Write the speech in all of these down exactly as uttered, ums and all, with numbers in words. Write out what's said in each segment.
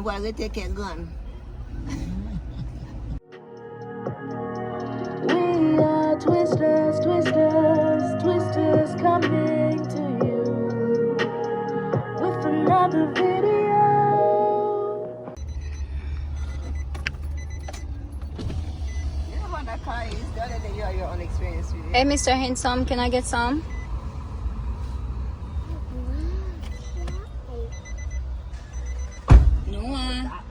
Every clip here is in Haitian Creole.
Pral rete kè grann. We are Twisters, Twisters, Twisters coming to you with another video. You know how that car is? The other day you had your own experience with it. Hey, Mister Handsome, can I get some? Noah.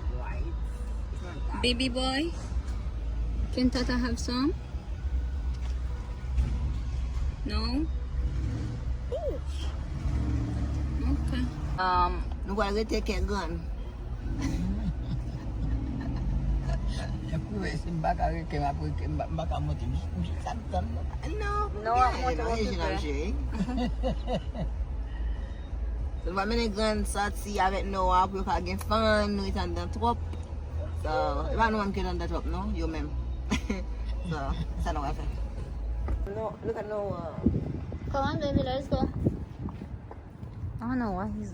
Baby boy, can Tata have some? No? Okay. Um, Nou pral rete kè grann. Epi si m pa ka rete, m ap rete, m pa, m pa ka monte. M jis ap tann non. No, Noah ap monte okipe. So, nou va mennen grann sòti avèk Noah pou yo ka gen fun, nou ret anndan twòp. So, e pa nou menm ki ret anndan twòp non, yo menm. So, sa nou pral fè. No, look at Noah. Come on, baby, let's go. I don't know why he's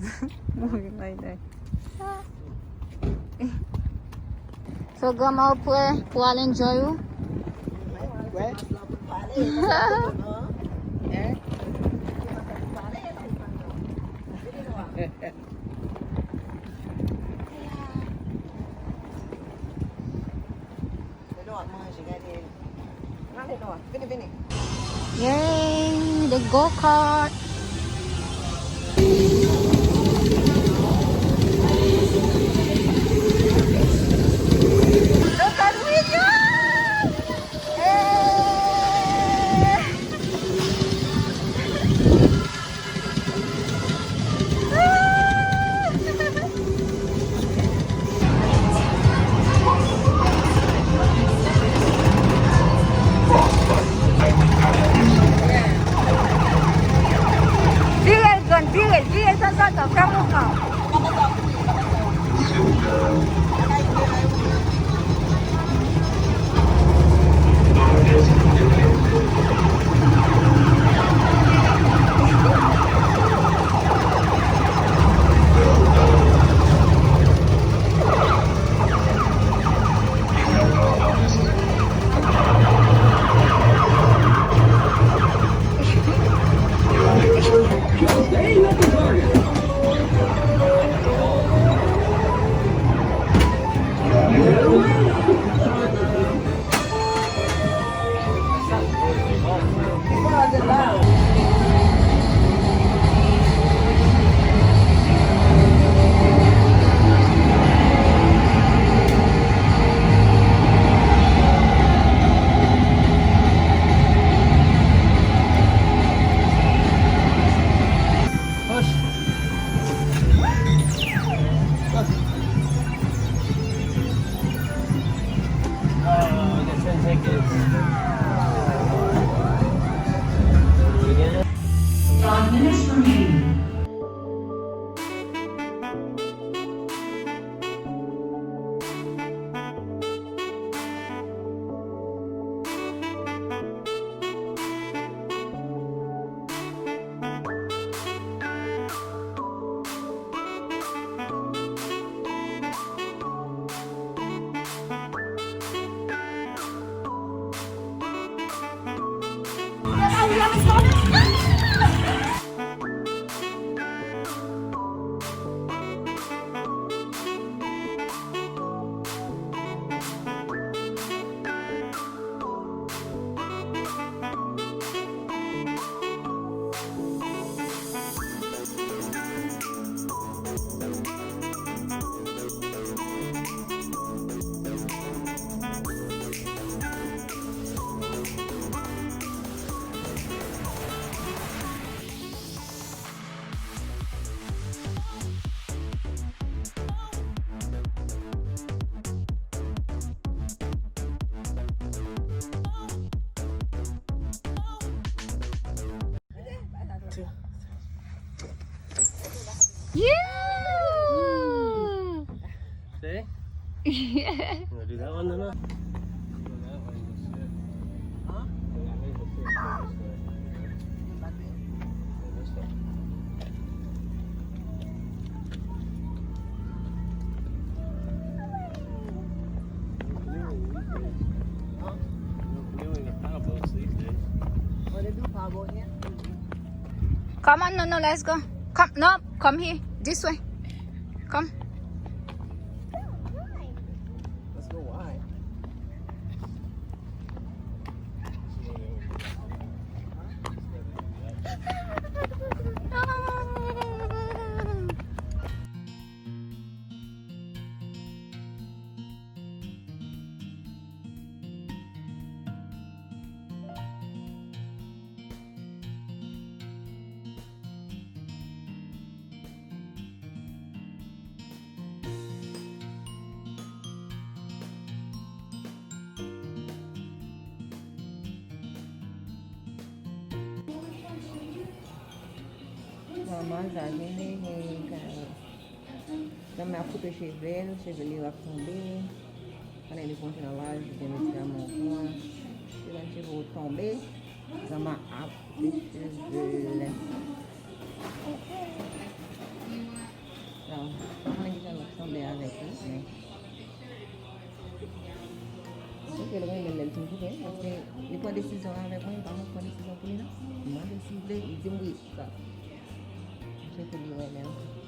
moving like that. So, grandma, ou prè pou al enjoy ou? Wè? Noah ap manje, gade. Ale Noah, vini, vini. Yay, the go-kart. Look at William! Hey! Vire l, grann, vire l, vire l tanzantan, fè mouvman. Five minutes remaining. Yeah! See? You gonna do that one then? Huh? Come on, no, no, let's go. Come, no, come here, this way. Come. Let's go, why? Manman sa vini, vini, vini. Zanmi ap koupe cheve l, cheve li yo ap tonbe. Konnen li pwonte nan laj, li gen medikaman pou an. Li menm cheve w tonbe, zanmi ap koupe cheve l. Bon, pa konnen kijan l ap sanble avèk li, men ok, l renmen lè l fin koupe, paske li pran desizyon avèk mwen, li pa mwen pran desizyon pou li non. Mwen deside, li di m wi, sa. Cheve li renmen.